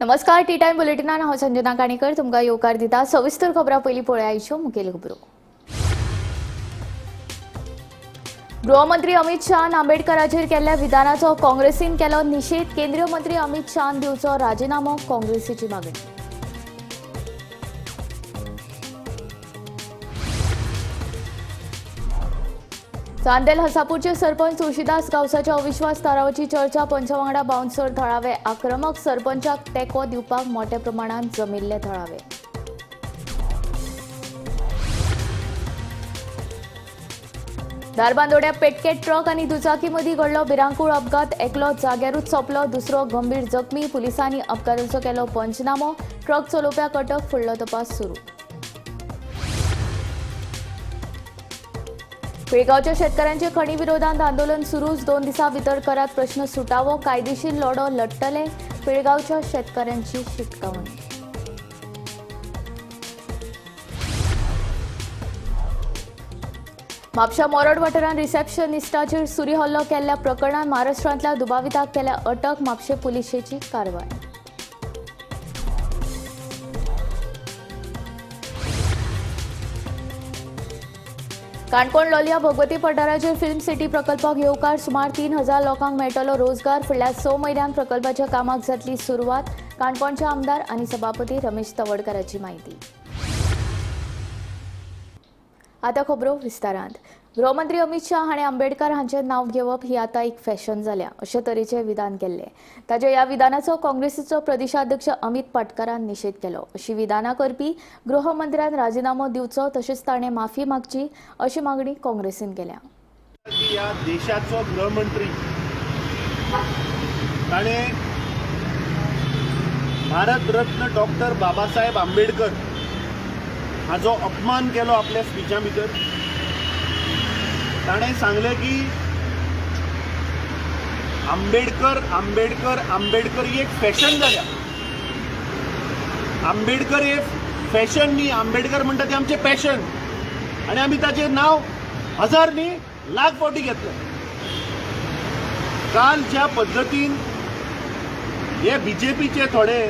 नमस्कार, T time बुलेटिनान हांव संजना काणेकर तुमकां येवकार दिता। सविस्तर खबरां पयलीं पळयाच्यो मुखेल खबरो। गृहमंत्री अमित शाहन आंबेडकराचेर केल्ल्या विधानाचो काँग्रेसीन केलो निशेध। केंद्रीय मंत्री अमित शाहन दिवचो राजीनामो, काँग्रेसीची मागणी। चांदेल हसापूरचे सरपंच तुळशीदास गावसाच्या अविश्वास थारावाची चर्चा। पंचा वांगडा बाउन्सर थळावे आक्रमक, सरपंचाक तेंको दिवपाक मोठ्या प्रमाणात जमिल्ले थळावे। धारबांदोड्या पेटकेट ट्रक आनी दुचाकी मदीं घडलो भिरांकूळ अपघात। एकलो जाग्यारूच सोंपलो, दुसरो गंभीर जखमी। पुलिसांनी अपघाताचो केलो पंचनामो। ट्रक चलोवप्याक अटक, फुडलो तपास सुरू। पिळगांवच्या शेतकऱ्यांचे खणी विरोधात आंदोलन सुरूच। 2 दिसां भितर करात प्रश्न सुटावो, कायदेशीर लढो लढतले, पिळगांवच्या शेतकऱ्यांची शिटकावणी। म्हापशा मोरड वाठारांत रिसेप्शनिस्टाचेर सुरी हल्लो केल्ल्या प्रकरणांत महाराष्ट्रांतल्या दुबाविताक केल्या अटक। म्हापशें पुलिशेची कारवाय। काणकोण लोलया भगवती पठाराचेर फिल्म सिटी प्रकल्पाक येवकार। सुमार 3000 लोकांक मेळटलो रोजगार। फुडल्या 6 म्हयन्यांत प्रकल्पाच्या कामाक जातली सुरवात। काणकोणचे आमदार आनी सभापती रमेश तवडकाराची म्हायती। आतां खबरो विस्तारांत। गृहमंत्री अमित शाह हाणें आंबेडकर हांचें नांव घेवप ही आतां एक फॅशन जाल्या अशे तरेचें विधान केल्लें। ताच्या ह्या विधानाचो काँग्रेसीचो प्रदेशाध्यक्ष अमित पाटकरान निशेध केलो। अशी विधानां करपी गृहमंत्र्यान राजिनामो दिवचो, तशेंच ताणें माफी मागची अशी मागणी काँग्रेसीन केल्या। ह्या देशाचो गृहमंत्री ताणें भारतरत्न डॉक्टर बाबासाहेब आंबेडकर हाजो अपमान केलो आपल्या स्पिचा भितर। ताणें सांगलें की आंबेडकर आंबेडकर आंबेडकर ही एक फॅशन जाल्या। आंबेडकर हे फॅशन न्ही, आंबेडकर म्हणटा ते आमचें पॅशन आनी आमी ताचें नांव हजार न्ही लाख फावटी घेतलें। काल ज्या पद्दतीन हे बीजेपीचे थोडे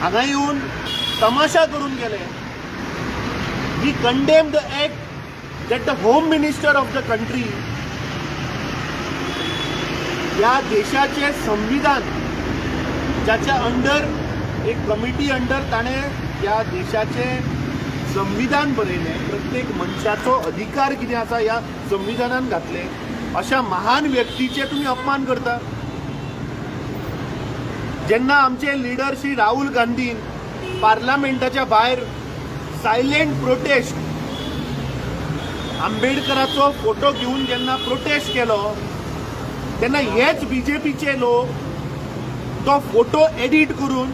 हांगा येवन तमाशा करून गेले, we condemn the act that the home minister of the country, ह्या देशाचे संविधान ज्याच्या अंडर एक कमिटी अंडर ताणें ह्या देशाचे संविधान बरयलें, प्रत्येक मनशाचो अधिकार कितें आसा ह्या संविधानान घातलें, अशा महान व्यक्तीचे तुमी अपमान करता। जेन्ना आमचे लिडर श्री राहुल गांधीन पार्लमेंटाच्या भायर सायलेंट प्रोटेस्ट आंबेडकराचो फोटो घेवन जेन्ना प्रोटेस्ट केलो तेन्ना हेच बीजेपीचे लोक तो फोटो एडिट करून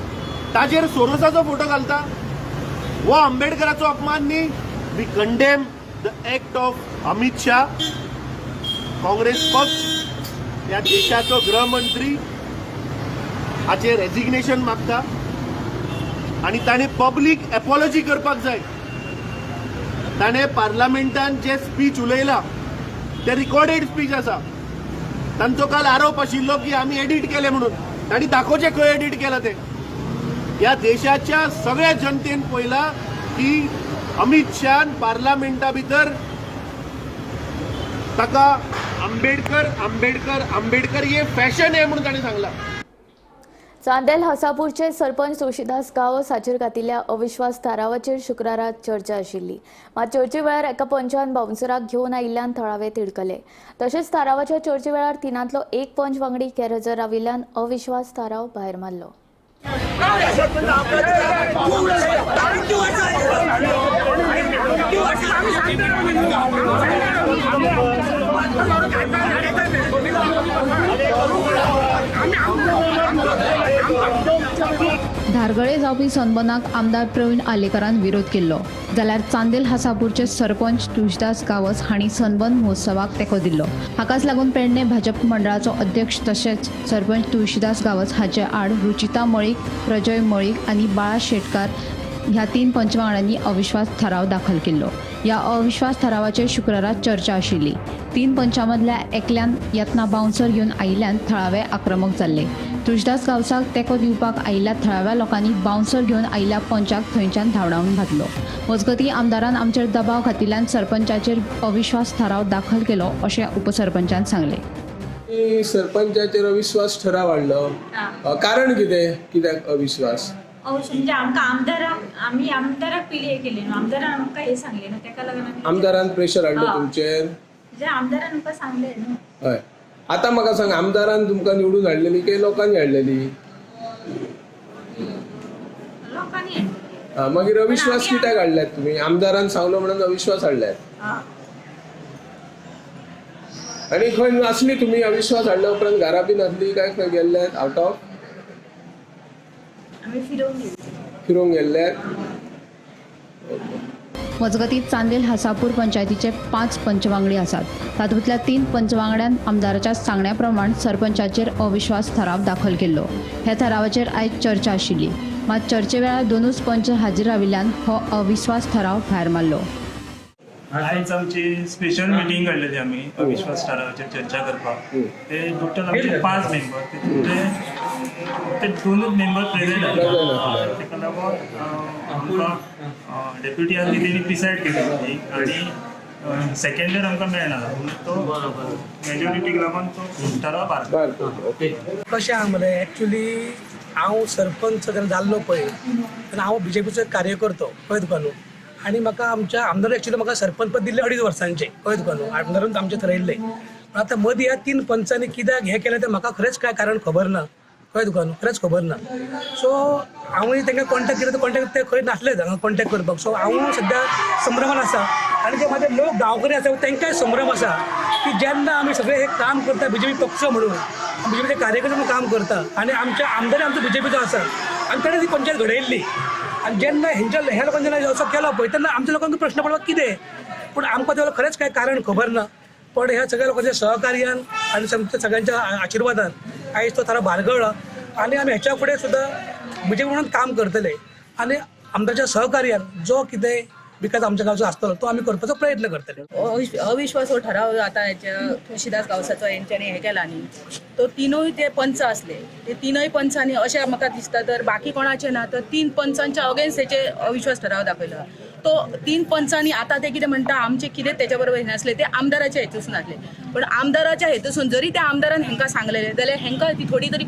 ताजेर सोरोसाचो फोटो घालता। हो आंबेडकराचो अपमान न्ही। We condemn the act of Amit Shah. Congress पक्ष ह्या देशाचो गृहमंत्री हाचें रेजिग्नेशन मागता आनी ताणें पब्लीक एपॉलॉजी करपाक जाय। ताणें पार्लमेंटान जे स्पीच उलयला ते रिकॉर्डेड स्पीच आसा। तांचो काल आरोप आशिल्लो की आमी एडिट केले म्हणून, तांणी दाखोवचें खंय एडिट केलां तें। ह्या देशाच्या सगळ्या जनतेन पळयलां की अमित शाहन पार्लमेंटा भितर ताका आंबेडकर आंबेडकर आंबेडकर हे फॅशन हे म्हणून ताणें सांगलां। चांदेल हसापूरचे सरपंच तुळशीदास गावस हाचेर घातिल्ल्या अविश्वास थारावाचेर शुक्रारा चर्चा आशिल्ली। मात चर्चे वेळार एका पंचान बाउन्सराक घेवन आयिल्ल्यान थळावे तिडकले। तशेंच थारावाच्या चर्चे वेळार 3तांतलो 1 पंच वांगडी गैरहजर राविल्ल्यान अविश्वास थाराव भायर मारलो। धारगळे जावपी सनबर्नाक आमदार प्रवीण आलेकरान विरोध केल्लो, जाल्यार चांदेल हसापूरचे सरपंच तुळशीदास गावस हांणी सनबर्न महोत्सवाक तेंको दिल्लो। हाकाच लागून पेडणे भाजप मंडळाचो अध्यक्ष तशेंच सरपंच तुळशीदास गावस हाचे आड रुचिता मळीक, प्रजय मळीक आनी बाळा शेटकार ह्या 3 पंचवांगड्यांनी अविश्वास थाराव दाखल केल्लो। ह्या अविश्वास थारावाचेर शुक्रारा चर्चा आशिल्ली। 3 पंचां मदल्या एकल्यान येतना बाउन्सर घेवन आयिल्ल्यान थळावे आक्रमक जाल्ले। तुळशीदास गांवसाक तेंको दिवपाक आयिल्ल्या थळाव्या लोकांनी बाउन्सर घेवन आयिल्ल्या पंचाक थंयच्यान धांवडावन घातलो. मजगतीं आमदारान आमचेर दबाव घातिल्ल्यान सरपंचाचेर अविश्वास थाराव दाखल केलो अशें उपसरपंचान सांगलें. सरपंचाचेर अविश्वास ठराव हाडलो, कारण कितें? कित्याक अविश्वास? म्हणजे आमकां आमदाराक, आमी आमदाराक पयलीं हें केलें न्हू, आमदारान आमकां हें सांगलें न्हू, तेका लागून आमदारान प्रेशर हाडलो तुमचेर? म्हणजे आमदारान आमकां सांगलें न्हू. हय, आतां म्हाका सांग, आमदारान तुमकां निवडून हाडलेली काय लोकांनी हाडलेली? लोकांनी हाडलेली. मागीर अविश्वास कित्याक हाडल्यात तुमी? आमदारान सांगलो म्हणून अविश्वास हाडल्यात. आनी खंय नासली तुमी अविश्वास हाडल्या उपरांत? घरा बी नासली काय खंय गेल्ल्यात आवट ऑफ? आमी फिरोवंक गेल्ले. फिरोवंक गेल्ल्यात. मजगतीं चांदेल हासापूर पंचायतीचे 5 पंचवांगडी आसात. तातूंतल्या 3 पंचवांगड्यान आमदाराच्या सांगण्या प्रमाण सरपंचाचेर अविश्वास थाराव दाखल केल्लो. ह्या थारावाचेर आयज चर्चा आशिल्ली, मात चर्चे वेळार 2 पंच हाजीर राविल्ल्यान हो अविश्वास थाराव भायर मारलो. आयज आमची स्पेशल मिटींग काडलेली आमी अविश्वास थारावाचेर चर्चा करपाक. ते टोटल आमचे 5 मेंबर, तितूंतले ते 2 मेंबर प्रेझेंट आसले. तेका लागून आमकां डेप्युटी आसली तेणी प्रिसायड केली मिटींग आनी सेकंडर आमकां मेळना म्हणून तो मेजॉरिटीक लागून तो थाराव भायर. कशें आहा मरे, एक्चुली हांव सरपंच जेन्ना जाल्लो पळय तेन्ना हांव बीजेपीचो कार्यकर्तो, कळ्ळें तुका न्हू. आनी म्हाका आमच्या आमदार एक्चुली म्हाका सरपंच पद दिल्लें 2.5 वर्सांचें, कळ्ळें तुका न्हू, आमदारान आमचें थरयल्लें. पण आतां मदीं ह्या 3 पंचांनी कित्याक हें केलें तें म्हाका खरेंच कांय कारण खबर ना, कळ्ळें तुका न्हू, खरेंच खबर ना. सो हांवूय तांकां कॉन्टेक्ट केलो तर कॉन्टेक्ट ते खंय नासले हांगा कॉन्टेक्ट करपाक. सो हांव सद्या संभ्रमान आसा आनी जे म्हाजे लोक गांवकरी आसा तांकांय संभ्रम आसा की जेन्ना आमी सगळे हे काम करता बीजेपी पक्ष म्हणून, बीजेपीचे कार्यकर्ते म्हणून काम करता आनी आमच्या आमदार आमचो बीजेपीचो आसा आनी ताणें ती पंचायत घडयल्ली. आनी जेन्ना हेंच्या ह्या लोकांनी जेन्ना असो केलो पळय तेन्ना आमच्या लोकांक प्रश्न पडलो कितें, पूण आमकां तेन्ना खरेंच कांय कारण खबर ना. पण ह्या सगळ्या लोकांच्या सहकार्यान आनी सगळ्यांच्या आशिर्वादान आयज तो थाराव भायर गळ्ळो आनी आमी हेच्या फुडें सुद्दां बीजेपी म्हणून काम करतले आनी आमदारच्या सहकार्यान जो कितें विकास आमच्या गांवचो आसतलो तो आमी करपाचो प्रयत्न करतले. अविश्वास हो ठराव आतां हेच्या तुळशीदास गांवसाचो हेंच्यांनी हें केला न्ही, तो 3 जे पंच आसले ते 3 पंचांनी अशें म्हाका दिसता तर बाकी कोणाचे ना तर 3 पंचांच्या अगेन्स्ट हेचे अविश्वास ठराव दाखयला. तो 3 पंचांनी आतां ते कितें म्हणटा आमचे कितें तेच्या बरोबर हे नासले, ते आमदाराच्या हेतूसून आसले. पण आमदाराच्या हेतूसून जरी त्या आमदारान हेंकां सांगलेलें जाल्यार हेंकां ती थोडी तरी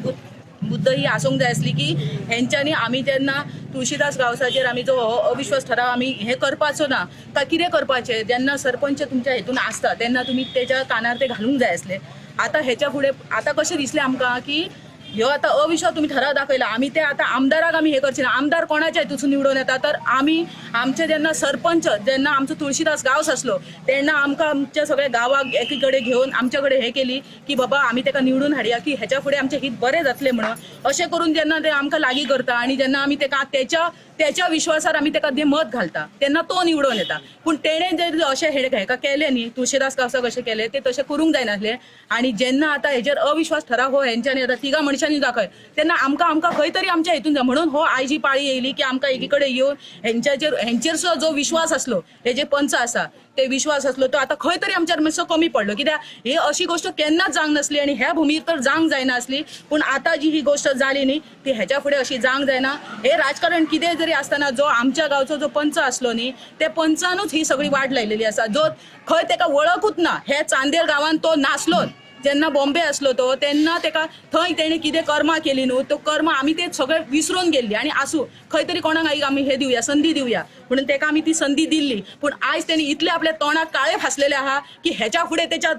बुद्द ही आसूंक जाय आसली की हेंच्यांनी आमी जेन्ना तुळशीदास गांवसाचेर आमी जो हो अविश्वास ठराव आमी हें करपाचो ना काय कितें करपाचें, जेन्ना सरपंच तुमच्या हेतून आसता तेन्ना तुमी तेच्या कानार ते घालूंक जाय आसले. आतां हेच्या फुडें आतां कशें दिसलें आमकां की ह्यो आतां अविश्वास तुमी ठराव दाखयला, आमी ते आतां आमदाराक आमी हें करचे ना. आमदार कोणाच्या हेतूसून निवडून येता तर आमी आमचे जेन्ना सरपंच जेन्ना आमचो तुळशीदास गांवस आसलो तेन्ना आमकां आमच्या सगळ्या गांवाक एकी कडेन घेवन आमच्या कडेन हें केली की बाबा आमी तेका निवडून हाडया की हेच्या फुडें आमचें हित बरें जातलें म्हणून. अशें करून जेन्ना ते आमकां लागीं करता आनी जेन्ना आमी तेका तेच्या विश्वासार आमी तेका मत घालता तेन्ना तो निवडून येता. पूण तेणें जे अशें हेका केलें न्ही, तुळशीदास गांवसाक अशें केलें तें तशें करूंक जायनासलें. आनी जेन्ना आतां हेजेर अविश्वास ठराव हो हेंच्यांनी आतां 3 मनशांनी दाखय तेन्ना आमकां आमकां खंय तरी आमच्या हेतून जाय म्हणून हो आयजी पाळी येयली की आमकां एकी कडेन येवन हेंचेर सुद्दां जो विश्वास आसलो, हे जे पंच आसा ते विश्वास आसलो तो आतां खंय तरी आमच्यार मातसो कमी पडलो. कित्याक ही अशी गोश्ट केन्नाच जावंक नासली आनी ह्या भुमीर तर जावंक जायनासली, पूण आतां जी ही गोश्ट जाली न्ही ती हेच्या फुडें अशी जावंक जायना. हे राजकारण कितें जरी आसतना जो आमच्या गांवचो जो पंच आसलो न्ही ते पंचानूच ही सगळी वाट लायलेली आसा. जो खंय तेका वळखूच ना, हे चांदेल गांवान तो नासलोच, जेन्ना बॉम्बे आसलो तो तेन्ना तेका थंय तेणें कितें कर्मां केली न्हू तो कर्म आमी ते सगळे विसरून गेल्ली आनी आसूं खंय तरी कोणाक आमी हें दिवया, संदी दिवया म्हणून तेका आमी ती संदी दिल्ली. पूण आयज तेणी इतले आपल्या तोंडाक काळे फासलेले आहा की हेच्या फुडें तेच्या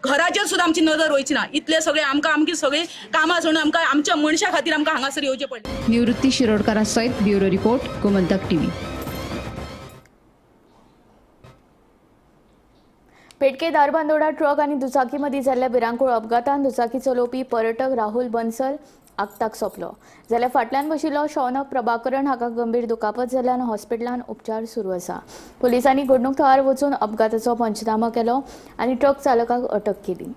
घराचेर सुद्दां आमची नदर वयची ना. इतले सगळे आमकां आमची सगळीं कामां सोडून आमकां आमच्या मनशा खातीर आमकां हांगासर येवचें पडलें. निवृत्ती शिरोडकारा सयत ब्युरो रिपोर्ट, गोमंतक टीव्ही. पेटके धारबांदोडा ट्रक आनी दुचाकी मदीं जाल्ल्या भिरांकूळ अपघातान दुचाकी चलोवपी पर्यटक राहुल बन्सल आक्ताक सोंपलो. जाल्यार फाटल्यान बशिल्लो शौनक प्रभाकरण हाका गंभीर दुखापत जाल्ल्यान हॉस्पिटलान उपचार सुरू आसा. पुलिसांनी घडणूक थळार वचून अपघाताचो पंचनामो केलो आनी ट्रक चालकाक अटक केली.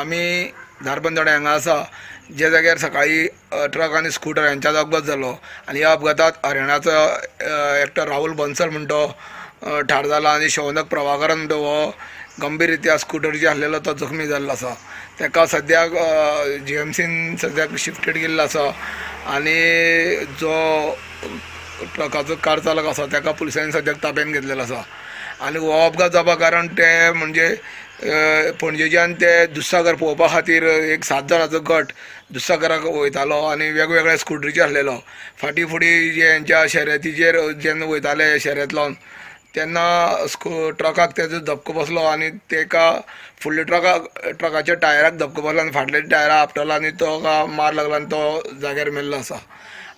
आमी धारबंदोडे हांगा आसा, जे जाग्यार सकाळी ट्रक आनी स्कूटर हांच्यात अपघात जालो आनी ह्या अपघातात हरियाणाचो एकटो राहुल बन्सल म्हणटो ठार जाला आनी शौनक प्रभाकरन म्हणटो हो गंभीर रित्या स्कुटरीचेर आसलेलो तो जखमी जाल्लो आसा. ताका सद्याक जीएमसीन सद्याक शिफ्टेड केल्लो आसा आनी जो ट्रकाचो कार चालक आसा ताका पुलिसांनी सद्याक ताब्यात घेतलेलो आसा. आनी हो अपघात जावपा कारण ते म्हणजे पणजेच्यान ते दुधसागर पळोवपा खातीर एक 7 जाणांचो गट दुधसागराक वयतालो आनी वेगवेगळ्या स्कुटरीचेर आसलेलो. फाटीं फुडें जे हेंच्या शर्यतीचेर जेन्ना वयताले शर्यत लावन तेन्ना ट्रकाक तेजो धपको बसलो आनी तेका फुडल्या ट्रकाच्या टायराक धपको बसलो आनी फाटल्या टायराक आपटलो आनी तो मार लागलो आनी तो जाग्यार मेल्लो आसा.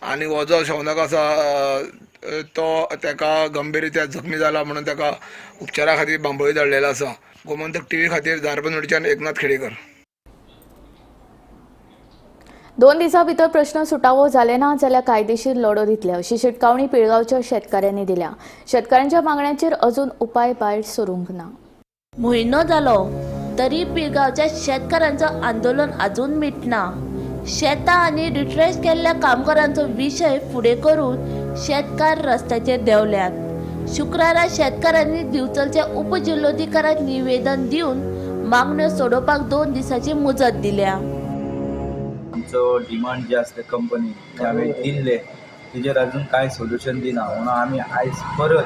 आनी हो जो शौनक आसा तो तेका गंभीर रित्या जखमी जाला म्हणून तेका उपचारा खातीर बांबोळी धाडलेलो आसा. गोमंतक टीव्ही खातीर धारबंदोडच्यान एकनाथ खेडेकर. 2 दिसां भितर प्रश्न सुटावो जाले ना जाल्यार कायदेशीर लढो दितले अशी शिटकावणी पिळगांवच्या शेतकाऱ्यांनी दिल्या. शेतकाऱ्यांच्या मागण्यांचेर अजून उपाय भायर सरूंक ना. म्हयनो जालो तरी पिळगांवच्या शेतकारांचो आंदोलन अजून मिटना. शेतां आनी रिट्रेस केल्ल्या कामगारांचो विशय फुडें करून शेतकार रस्त्याचेर देंवल्यात. शुक्रारा शेतकारांनी दिवचलच्या उपजिल्लोधिकाऱ्यांक निवेदन दिवन मागण्यो सोडोवपाक 2 दिसांची मुजत दिल्या. आमचो डिमांड जे आसले कंपनी जे दिल्ले तेजेर अजून कांय सोल्युशन दिना म्हणून आमी आयज परत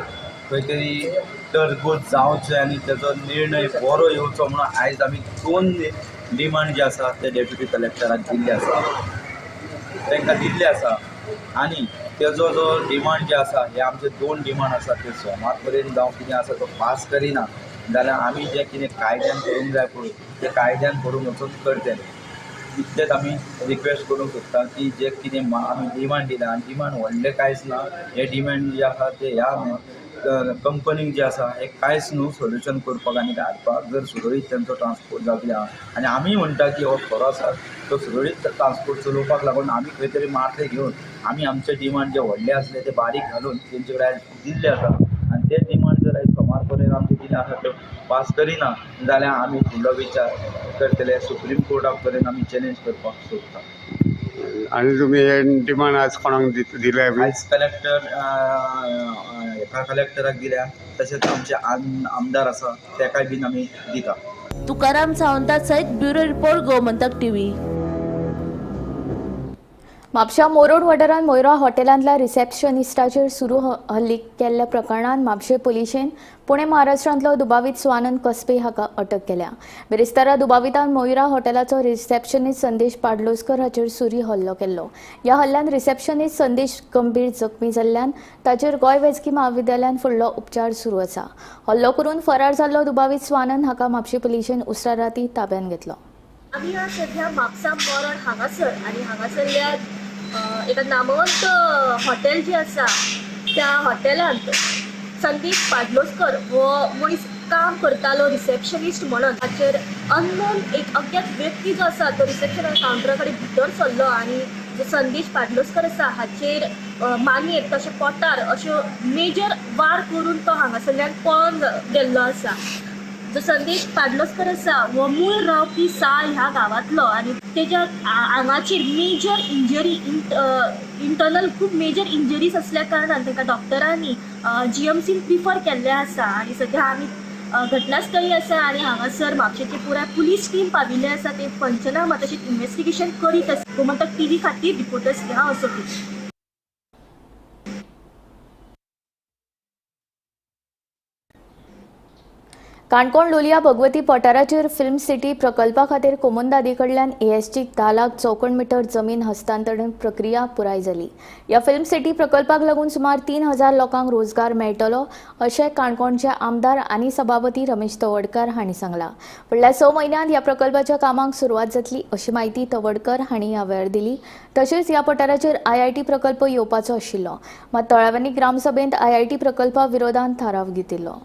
खंय तरी तरबूज जावचें आनी तेजो निर्णय बरो येवचो म्हणून आयज आमी 2 डिमांड जे आसा ते डेप्युटी कलेक्टराक दिल्ले आसा, तांकां दिल्ले आसा. आनी तेजो जो डिमांड जे आसा हे आमचे 2 डिमांड आसा ते सोमार पर्यंत जावं कितें आसा तो पास करिना जाल्यार आमी जें कितें कायद्यान करूंक जाय पळय तें कायद्यान करूंक वचून करतले. इतलेंच आमी रिक्वेस्ट करूंक सोदता की जे कितें आमी डिमांड दिला आनी डिमांड व्हडलें कांयच ना, हे डिमांड जे आसा ते ह्या कंपनीक जे आसा हे कांयच न्हू सोल्युशन करपाक आनी हाडपाक. जर सुरळीत तेंचो ट्रान्सपोर्ट जातले आहा आनी आमी म्हणटा की हो खरो आसा तो सुरळीत ट्रान्सपोर्ट चलोवपाक लागून आमी खंय तरी माथें घेवन आमी आमचे डिमांड जे व्हडले आसले ते बारीक घालून तेंचे कडेन आयज दिल्ले आसा आनी ते डिमांड जर आयज सोमार पर्यंत आमचे कितें आसा ते पास करिना जाल्यार आमी फुडलो विचार करतले. सुप्रीम कोर्टा पर्यंत आमी चॅलेंज करपाक सोदता. आनी तुमी हे डिमांड आज कोणाक दिले? आयज कलेक्टर एका कलेक्टराक दिल्या, तशेंच आमचे आमदार आसा तेकाय बीन आमी दिता. तुकाराम सावंता सयत ब्युरो रिपोर्ट, गोमंतक टीव्ही. म्हापशा मोरोड वाठारांत मोयरा हॉटेलांतल्या रिसेप्शनिस्टाचेर सुरू हल्ली केल्ल्या प्रकरणांत म्हापशे पुलिशेन पुणे महाराष्ट्रांतलो दुबावीत स्वानंद कसबे हाका अटक केल्या. बिरेस्तारा दुबावितान मोयरा हॉटेलाचो रिसेप्शनिस्ट संदेश पाडलोस्कर हाचेर सुरी हल्लो केल्लो. ह्या हल्ल्यान रिसेप्शनिस्ट संदेश गंभीर जखमी जाल्ल्यान ताचेर गोंय वैजकी म्हाविद्यालयांत फुडलो उपचार सुरू आसा. हल्लो करून फरार जाल्लो दुबावीत स्वानंद हाका म्हापशे पुलिशेन उसरा राती ताब्यांत घेतलो. आमी सध्या म्हापसा मोरड हांगासर आनी हांगासरल्या एका नामवंत हॉटेल जे आसा त्या हॉटेलांत संदीप पाडलोस्कर हो मनीस काम करतालो रिसेप्शनिस्ट म्हणून. ताचेर अननोन एक अज्ञात व्यक्ती जो आसा तो रिसेप्शन कावंटरा कडेन भितर सरलो आनी जो संदेश पाडलोस्कर आसा हाचेर मानयेर तशें पोटार अश्यो मेजर वार करून तो हांगासरल्यान पळोन गेल्लो आसा. जो संदेश पाडलोस्कर आसा हो मूळ रावपी साळ ह्या गांवांतलो आनी तेज्या आंगाचेर मेजर इंजरी इंटर्नल खूब मेजर इंजरीज असल्या कारणान तांकां डॉक्टरांनी जीएमसीन प्रिफर केल्लें आसा. आनी सद्या आमी घटनास्थळी आसा आनी हांगासर म्हापशेची पुराय पुलीस टीम पाविल्ले आसा ते पंचनामा तशेंच इन्वेस्टिगेशन करीत आसा. गोमंतक टीव्ही खातीर रिपोर्टर स्नेहा असोटी. काणकोण लोलया भगवती पठाराचेर फिल्म सिटी प्रकल्पा खातीर कोमुंदादी कडल्यान एएसजीक 10 लाख चौखण मिटर जमीन हस्तांतरण प्रक्रिया पुराय जाली. ह्या फिल्म सिटी प्रकल्पाक लागून सुमार 3000 लोकांक रोजगार मेळटलो अशें काणकोणचे आमदार आनी सभापती रमेश तवडकर हांणी सांगलां. फुडल्या 6 म्हयन्यांत ह्या प्रकल्पाच्या कामाक सुरवात जातली अशी म्हायती तवडकर हांणी ह्या वेळार दिली. तशेंच ह्या पठाराचेर आयआयटी प्रकल्प येवपाचो आशिल्लो, मात थळाव्यांनी ग्रामसभेंत आयआयटी प्रकल्पा विरोधांत थाराव घेतिल्लो.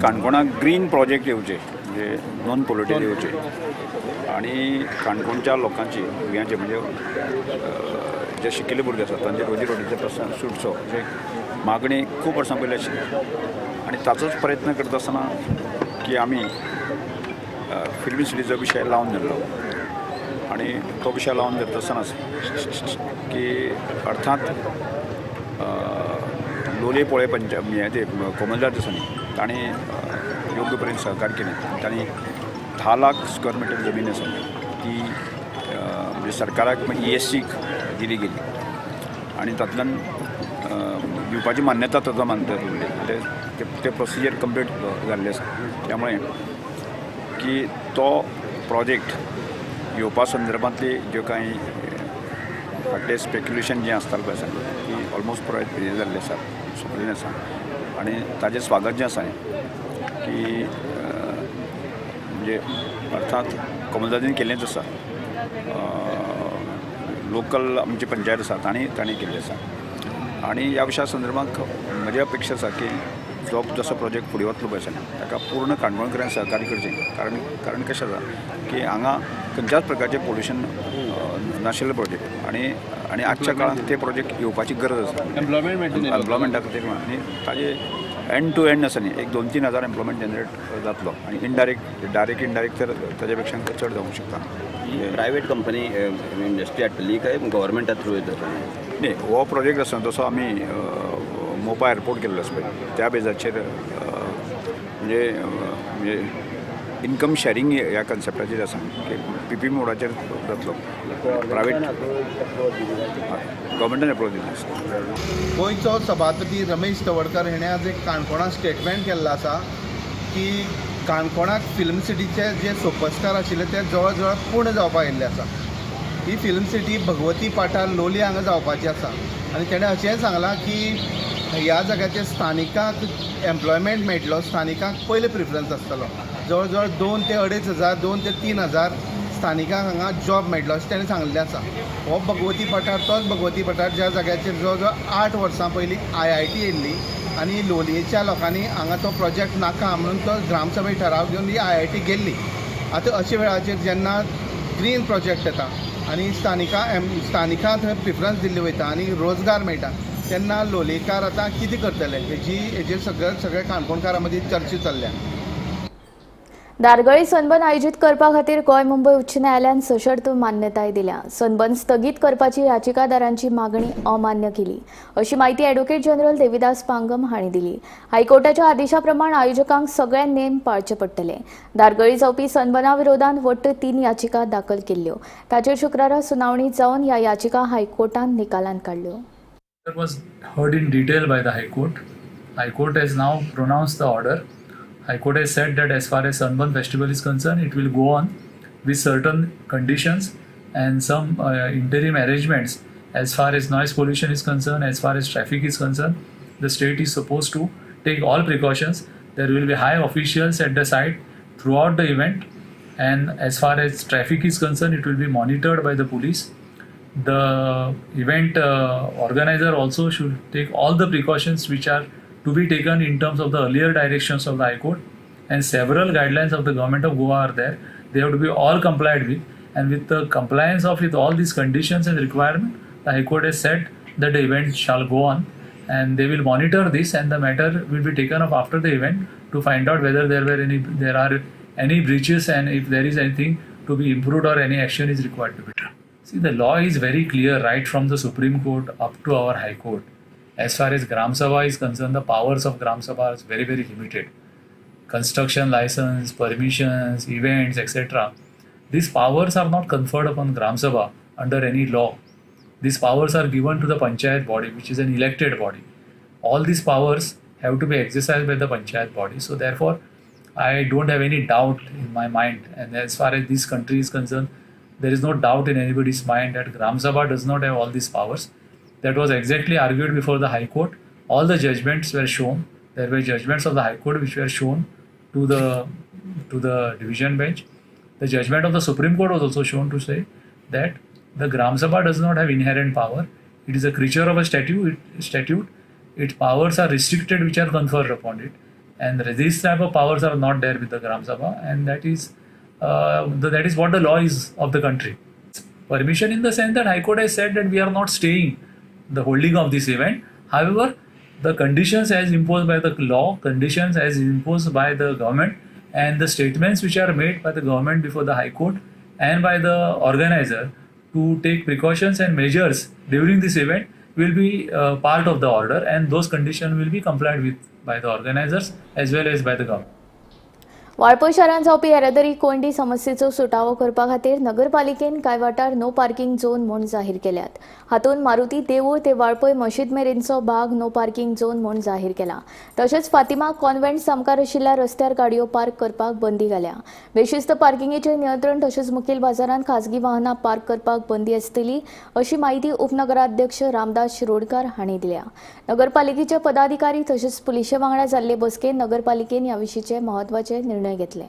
काणकोणाक ग्रीन प्रोजेक्ट येवचे, म्हणजे नॉन पोल्युटेड येवचे आनी काणकोणच्या लोकांची भुरग्यांचे म्हणजे जे शिकिल्ले भुरगे आसात तांचे रोजी रोटीचे प्रस्न सुटचो अशें मागणी खूब वर्सां पयलीं आशिल्ली आनी ताचोच प्रयत्न करता आसतना की आमी फिल्म सिटीचो विशय लावन धरलो आनी तो विशय लावन धरता आसतनाच की अर्थात लोलये पोळे पंचायत ते कोमलदार दिसांनी तांणी योग्य परेन सहकार केलें. तांणी 10 लाख स्क्वेअर मिटर जमीन आसा ती म्हणजे सरकाराक ESCक दिली गेली आनी तातूंतल्यान दिवपाची मान्यता ताचो मानता उरली. ते प्रोसिजर कंप्लीट जाल्लें आसा. त्यामुळे की तो प्रोजेक्ट येवपा संदर्भांतली ज्यो कांय फाटलें स्पेक्युलेशन जें आसतालें पळय आसा ती ऑलमोस्ट पुराय हें जाल्लें आसा, सोंपिल्लें आसा आनी ताजें स्वागत जें आसा की म्हणजे अर्थात कोमलदादीन केल्लेंच आसा, लोकल आमची पंचायत आसा तांणी केल्लें आसा आनी ह्या विशया संदर्भात म्हजी अपेक्षा आसा की जो जसो प्रोजेक्ट फुडें वतलो पळय आसा ताका पूर्ण काणकोणकरांनी सहकार्य करचें. कारण कशें आसा की हांगा खंयच्याच प्रकारचें पोल्युशन नाशिल्लें प्रोजेक्ट आनी आनी आजच्या काळांत ते प्रोजेक्ट येवपाची गरज आसा. एम्प्लॉयमेंटा खातीर आनी ताजे एंड टू एंड आसा न्ही, एक 2-3 हजार एम्प्लॉयमेंट जनरेट जातलो आनी इनडायरेक्ट डायरेक्ट इनडायरेक्ट तर ताजे पेक्षा चड जावंक शकता. प्रायवेट कंपनी इंडस्ट्री हाडटली काय गव्हर्मेंटा थ्रू येता? न्ही, हो प्रोजेक्ट आसा तसो आमी मोपा एअरपोर्ट केल्लो आसा पळय त्या बेजाचेर म्हणजे म्हणजे इनकम शॅरिंग ह्या कन्सेप्टाचेर आसा की पीपी मोडाचेर जातलो, प्रायवेट गव्हर्मेंटान एप्रोच दिल्लो आसा. गोंयचो सभापती रमेश तवडकर हेणें आज एक काणकोणां स्टेटमेंट केल्लो आसा की काणकोणाक फिल्म सिटीचे जे सोपस्कार आशिल्ले ते जवळ जवळ पूर्ण जावपाक आयिल्ले आसा. ही फिल्म सिटी भगवती पाठार लोलये हांगा जावपाची आसा आनी तेणें अशेंय सांगलां की ह्या जाग्याचेर स्थानिकांक एम्प्लॉयमेंट मेळटलो, स्थानिकांक पयले प्रिफरन्स आसतलो. जवळ जवळ 2 ते 2.5 हजार, 2 ते 3 हजार स्थानिकांक हांगा जॉब मेळटलो अशें तेणें सांगिल्लें आसा. हो भगवती पठार तोच भगवती पठार ज्या जाग्याचेर जवळ जवळ 8 वर्सां पयलीं IIT येयल्ली आनी लोलयेच्या लोकांनी हांगा तो प्रोजेक्ट नाका म्हणून तो ग्रामसभे ठराव घेवन ही IIT गेल्ली. आतां अशा वेळाचेर जेन्ना ग्रीन प्रोजेक्ट येता आनी स्थानिकांक थंय प्रिफरन्स दिल्ली वयता आनी रोजगार मेळटा तेन्ना लोलयेकार आतां कितें करतले हेजेर सगळे काणकोणकारां मदीं चर्चा चल्ल्या. दारगळी सनबर्न आयोजीत करपा खातीर गोंय मुंबय उच्च न्यायालयान सशर्त मान्यताय दिल्या. सनबर्न स्थगीत करपाची याचिकादारांची मागणी अमान्य केली अशी माहिती ॲडव्होकेट जनरल देविदास पांगम हांणी दिली. हायकोर्टाच्या आदेशा प्रमाण आयोजकांक सगळे नेम पाळचे पडटले. दारगळी जावपी सनबर्ना विरोधात वट्ट 3 याचिका दाखल केल्ल्यो. ताचेर शुक्रारा सुनावणी जावन ह्या याचिका हायकोर्टान निकालांत काडल्यो. Was heard in detail by the High Court. High Court has now pronounced the order. High Court has said that as far as Sunburn Festival is concerned, it will go on with certain conditions and some interim arrangements. As far as noise pollution is concerned, as far as traffic is concerned, the state is supposed to take all precautions. There will be high officials at the site throughout the event, and as far as traffic is concerned, it will be monitored by the police. The event organizer also should take all the precautions which are to be taken in terms of the earlier directions of the High Court, and several guidelines of the government of Goa are there. They have to be all complied with, and with the compliance of with all these conditions and requirements, the High Court has said that the event shall go on, and they will monitor this, and the matter will be taken up after the event to find out whether there are any breaches and if there is anything to be improved or any action is required to be taken. See, the law is very clear right from the Supreme Court up to our High Court. As far as Gram Sabha is concerned, the powers of Gram Sabha is very, very limited. Construction license, permissions, events, etc. These powers are not conferred upon Gram Sabha under any law. These powers are given to the Panchayat body, which is an elected body. All these powers have to be exercised by the Panchayat body. So therefore, I don't have any doubt in my mind. And as far as this country is concerned, there is no doubt in anybody's mind that Gram Sabha does not have all these powers. That was exactly argued before the High Court. All the judgments were shown. There were judgments of the High Court which were shown to the division bench. The judgment of the Supreme Court was also shown to say that the Gram Sabha does not have inherent power. It is a creature of a statute. Its powers are restricted which are conferred upon it. And these type of powers are not there with the Gram Sabha, and that is what the law is of the country. Permission in the sense that High Court has said that we are not staying the holding of this event. However, the conditions as imposed by the law, conditions as imposed by the government, and the statements which are made by the government before the High Court and by the organizer to take precautions and measures during this event will be part of the order, and those conditions will be complied with by the organizers as well as by the government. Valpoi शारांत जावपी येरादारी कोंयडी समस्येचो सुटावो करपा खातीर नगरपालिकेन कांय वाठार नो पार्किंग झोन म्हूण जाहीर केल्यात. हातूंत मारुती देवूळ ते वाळपय मशीद मेरेनचो भाग नो पार्किंग झोन म्हूण जाहीर केला. तशेंच फातिमा कॉन्व्हेंट सामकार आशिल्ल्या रस्त्यार गाडयो पार्क करपाक बंदी घाल्या. बेशिस्त पार्किंगेचेर नियंत्रण तशेंच मुखेल बाजारांत खाजगी वाहनां पार्क करपाक बंदी आसतली अशी म्हायती उपनगराध्यक्ष रामदास शिरोडकार हांणी दिल्या. नगरपालिकेचे पदाधिकारी तशेंच पुलिशे वांगडा जाल्ले बसकेंत नगरपालिकेन ह्या विशींचे म्हत्वाचे निर्णय घेतले.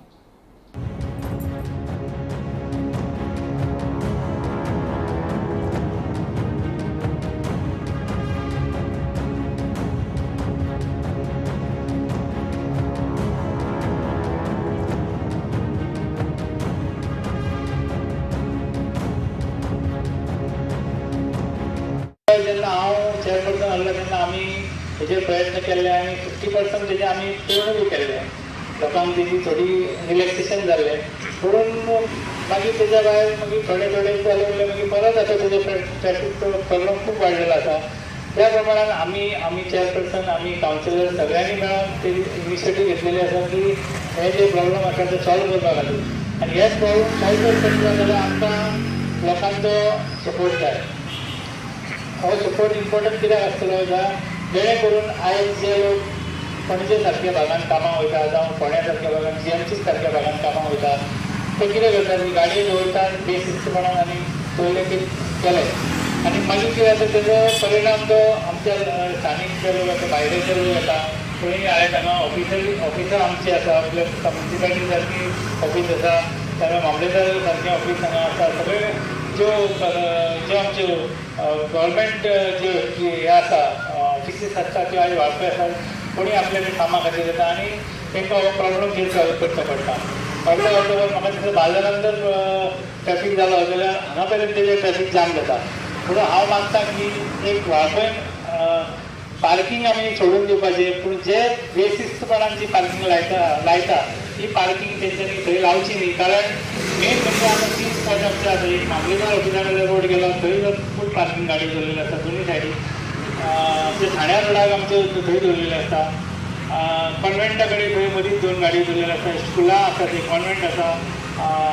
जेन्ना हांव चेअरपर्सन आहलो तेन्ना आमी हेजेर प्रयत्न केल्ले आनी 50% तेजे आमी पूर्ण बी केल्ले. लोकांक तेजी थोडी रिलॅक्सेशन जाल्लें, पूण मागीर तेज्या भायर मागीर थोडे थोडे जाले उरले, मागीर परत आतां तेजे ट्रॅफिक प्रॉब्लम खूब वाडलेलो आसा. त्या प्रमाणान आमी आमी चेअरपर्सन आमी कावन्सिलर सगळ्यांनी मेळोन तेजी इनिशिएटीव घेतलेली आसा की हे जे प्रॉब्लम आसा ते सॉल्व करपा खातीर. आनी हेच प्रॉब्लम सॉल्व करतलो जाल्यार आमकां लोकांचो सपोर्ट जाय. हो सपोर्ट इम्पॉर्टंट कित्याक आसतलो जाल्यार जेणे करून आयज जे लोक पणजे सारक्या भागान कामाक वयता जावं फोंड्या सारक्या भागान जीएमसी सारक्या भागान कामाक वयता ते कितें करतात, गाडी दवरतात बेशिस्तपणान आनी पयले की केले आनी मागीर कितें जाता तेजो परिणाम तो आमच्या स्थानीक जे लोक आसा भायले जे लोक येता थंय आयज हांगा ऑफिसर आमची आसा, प्लस म्युनिसिपालिटी सारकी ऑफीस आसा, त्यामुळे मामलेदार सारकें ऑफीस हांगा आसा. सगळे ज्यो ज्यो आमच्यो गव्हर्मेंट ज्यो हे आसा ऑफिसीस आसता त्यो आयज वाळपय आसा. कोणी आपल्या कामा खातीर येता आनी तांकां हो प्रॉब्लम फेस करचो पडटा. अर्दो अर्दो वर म्हाका दिसता बाजारान जर ट्रॅफीक जालो जाल्यार हांगा मेरेन तेजें ट्रॅफीक जाम जाता. पूण हांव मागता की एक वाळपय पार्किंग आमी सोडून दिवपाचें, पूण जे बेशिस्तपणान जी पार्किंग लायता ती पार्किंग तेंच्यांनी थंय लावची न्ही. कारण मेन म्हणजे आतां 3 स्पॉट आमचे आसा. एक मामलेदार ऑफिसा कडेन रोड गेलो थंय फूल पार्किंग गाडी दवरलेली आसा दोनूय सायडीन. आमच्या ठाण्या रोडाक आमचे थंय दवरलेले आसता, कॉन्वेंटा कडेन थंय मदींच 2 गाडयो दवरलेल्यो आसता, स्कुलां आसा थंय कॉन्वेंट आसा,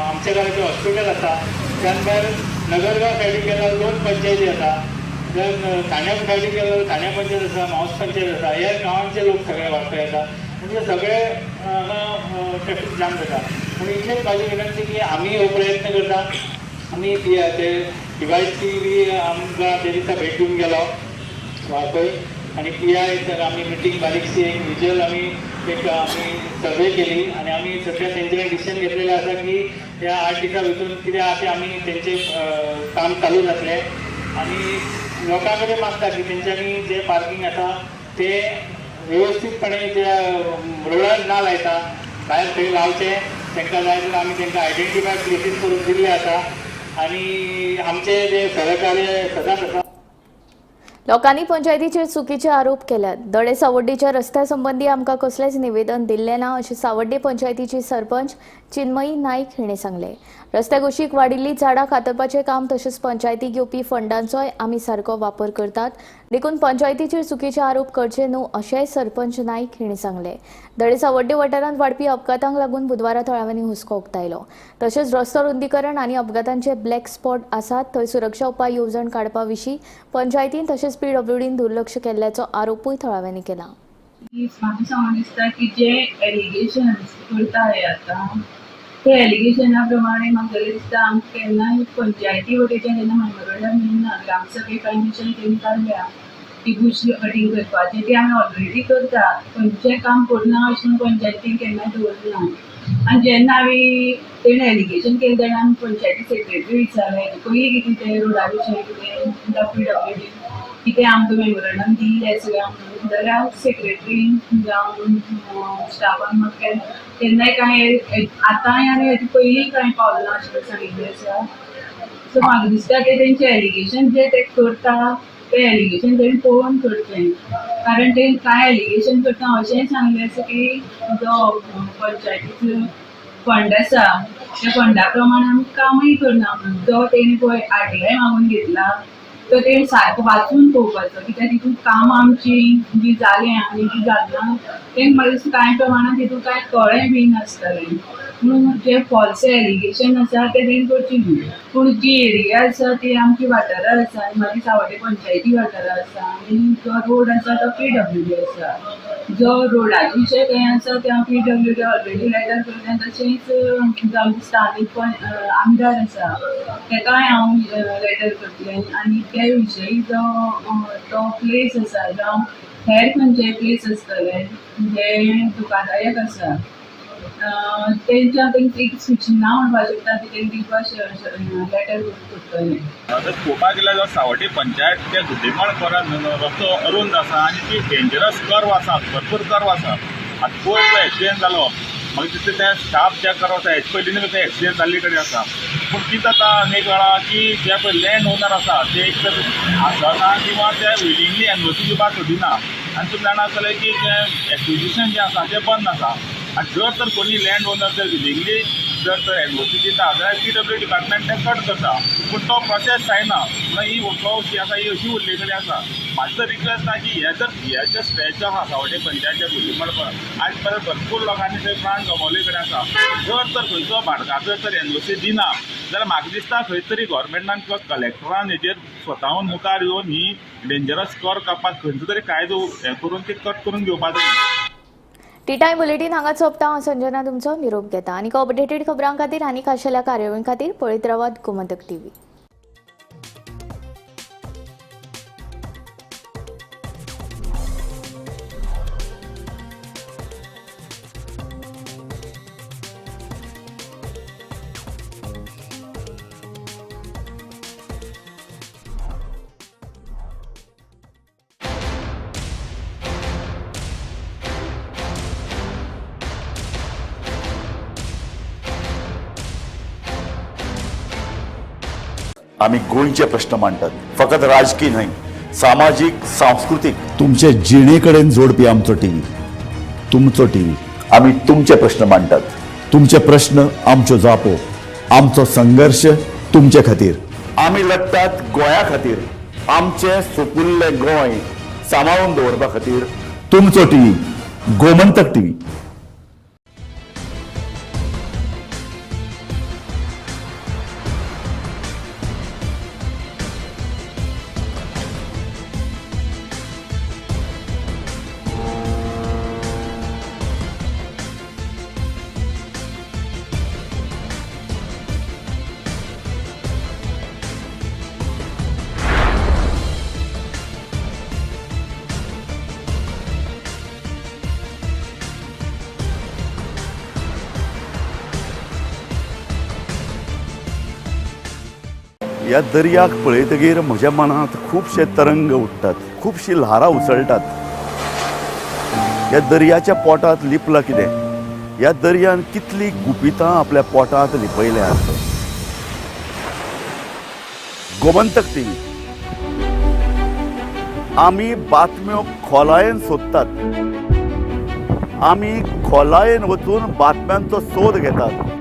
आमच्या घराचें हॉस्पिटल आसा. त्यान भायर नगरगांव सायडीन गेल्यार 2 पंचायती आसा, जर ठाण्या सायडीन गेल्यार ठाण्या पंचायत आसा, मावस पंचायत आसा. ह्या गांवांचे लोक सगळे वाळपय येता, म्हणजे सगळे हांगा ट्रॅफीक जाम जाता. पूण इतलेच म्हाजी विनंती की आमी हो प्रयत्न करता. आमी ते डिवायसी बी आमकां ते दिसा भेट दिवन गेलो वाळपय आनी पी I तर आमी मिटींग बारीकशी एक विज्युअल आमी एक आमी सर्वे केली आनी आमी सगळ्या तेंचे डिसिजन घेतलेलें आसा की ह्या 8 दिसां भितून कितें आसा तें आमी तेंचें काम चालू जातलें. आनी लोकां कडेन मागता की तेंच्यांनी जें पार्किंग आसा तें वेवस्थीतपणे त्या रोडार ना लायता भायर थंय लावचें. तांकां जाय जाल्यार आमी तांकां आयडेंटिफाय प्लेसीस करून दिल्ले आसा आनी आमचें जें सहकार्य सदांच आसा. लोकांनी पंचायतीचेर चुकीचे आरोप केल्यात. दडे सावड्डेच्या रस्त्या संबंदी आमकां कसलेंच निवेदन दिल्लें ना अशें सावड्डे पंचायतीची सरपंच चिन्मयी नायक हिणें सांगलें. रस्त्या कुशीक वाडिल्लीं झाडां कातरपाचें काम तशेंच पंचायतीक येवपी फंडांचोय आमी सारको वापर करतात, देखून पंचायतीचेर चुकीचे आरोप करचे न्हू अशेंय सरपंच नायक हिणें सांगलें. दडे सावड्डे वाठारांत वाडपी अपघातांक लागून बुधवारा थळाव्यांनी हुस्को उक्तायलो. तशेंच रस्तो रुंदीकरण आनी अपघातांचे ब्लॅक स्पॉट आसात थंय सुरक्षा उपाय येवजण काडपा विशीं पंचायतीन तशेंच पीडब्ल्यूडीन दुर्लक्ष केल्ल्याचो आरोपूय थळाव्यांनी केला. म्हाका सांगून दिसता की जे एलिगेशन्स करता हे आतां ते एलिगेशना प्रमाणे म्हाका जाल्यार दिसता आमकां केन्नाय पंचायती वटेच्यान जेन्ना मेमोरंडम येयना ग्रामसभे परमिशन तेणी काडल्या ती बुश कटींग करपाचें तें आमी ऑलरेडी करता. खंयचें काम करना अशें म्हणून पंचायतीन केन्नाय दवरना. आनी जेन्ना आमी तेणें एलिगेशन केलें तेन्ना आमी पंचायती सेक्रेटरी विचारलें पयलीं कितें तें रोडा विशीं कितें पीडब्ल्यूडी कितें आमकां मेमोरंडम दिल्लें सगळें. जाल्यार सेक्रेटरीन जावं स्टाफान म्हाका केन्नाय कांय आतांय आनी हेजे पयलीं कांय पावलां अशें सांगिल्लें आसा. सो म्हाका दिसता की तेंचे एलिगेशन जे ते करता ते एलिगेशन तेणी पळोवन करचें, कारण ते कांय एलिगेशन करता अशेंय सांगलें आसा की जो पंचायतीचो फंड आसा त्या फंडा प्रमाण आमी कामूय करना म्हणून. जो तेणी पळय आरटीआय मागून घेतला तो तेणी सारको वाचून पळोवपाचो, कित्याक तितून कामां आमची जी जालें आनी जी जालें तेंकां म्हाका दिसता कांय प्रमाणान तितून कांय कळ्ळें बी नासतलें, म्हणून जे फॉल्स एलिगेशन आसा ते तेणी करचें न्हू. पूण जी एरिया आसा ती आमची वाठारां आसा आनी मागीर सावड्डे पंचायती वाठारां आसा आनी जो रोड आसा तो पीडब्ल्यूडी आसा. जो रोडाचे विशय खंय आसा ते हांव पीडब्ल्यूडी ऑलरेडी लेटर करता, तशेंच जो आमचे स्थानीक आमदार आसा तेकाय हांव लेटर करतलें आनी ते विशयी जो तो प्लेस आसा जावं हेर खंयचे प्लेस आसतले जे धोकादायक आसा तेंच्या तेंची एक सुचना म्हणपाक शकता ती तेंकां दिवपाक लेटर करतलें. आतां पळोवपाक गेल्यार जो सावड्डे पंचायत ते गुड्डेमळ परत रस्तो अरुंद आसा आनी ती डेंजरस कर्व आसा, भरपूर कर्व आसा. आतां पयर जो एक्सिडेंट जालो मागीर तितले ते स्टाफ चॅक करप आसा, हेचे पयलीं ते एक्सिडेंट जाल्ले कडेन आसा. पूण कितें जाता अनेक वेळा की जे पळय लँड ओनर आसा ते एक तर आसना किंवा ते विलिंगली एनओसी दिवपाक सोदिना आनी तुमी जाणा आसतले की जें एक्विजिशन जें आसा तें बंद आसा. आनी जर तर कोणी लँड ओनर जर विलिंगली जर तर एनओसी दिता जाल्यार पीडब्ल्यू डिपार्टमेंट तें कट करता, पूण तो प्रोसेस जायना. म्हणून ही वस्तू जी आसा ही अशी उरले कडेन आसा. म्हाजी तर रिक्वेस्ट आसा की हे जर हे जे स्ट्रेच आसा सावड्डे पंचायतच्या गुड्डेमळ आयज पर्यंत भरपूर लोकांनी थंय प्राण गमावले कडेन आसा. जर तर खंयचो भाटकार जर तर एनओसी दिना जाल्यार म्हाका दिसता खंय तरी गव्हर्मेंटान किंवा कलेक्टरान हेजेर स्वताहून मुखार येवन ही डेंजरस कर कापाक खंयचो तरी कायदो हें करून ते कट करून घेवपाक जाय. टी टायम बुलेटीन हांगा सोंपता. हांव संजना तुमचो निरोप घेता आनी अपडेटेड खबरां खातीर आनी खाशेल्या कार्यावळीं खातीर पळयत रावात गोमंतक टीव्ही. आमी गोंयचे प्रश्न मांडटात, फकत राजकीय न्हय, सामाजीक, सांस्कृतीक, तुमचे जिणे कडेन जोडपी आमचो टीव्ही, तुमचो टीव्ही. आमी तुमचे प्रश्न मांडटात, तुमचे प्रश्न आमच्यो जापो, आमचो संघर्श तुमचे खातीर. आमी लढटात गोंया खातीर, आमचें सोपुल्लें गोंय सांबाळून दवरपा खातीर. तुमचो टीव्ही, गोमंतक टीव्ही. ह्या दर्याक पळयतगीर म्हज्या मनांत खुबशे तरंग उठ्ठात, खुबशी ल्हारां उसळटात. ह्या दर्याच्या पोटांत लिपलां कितें? ह्या दर्यान कितलीं गुपितां आपल्या पोटांत लिपयल्यांत. गोमंतक टीव्ही, आमी बातम्यो खोलायेन सोदतात, आमी खोलायेन वचून बातम्यांचो सोद घेतात.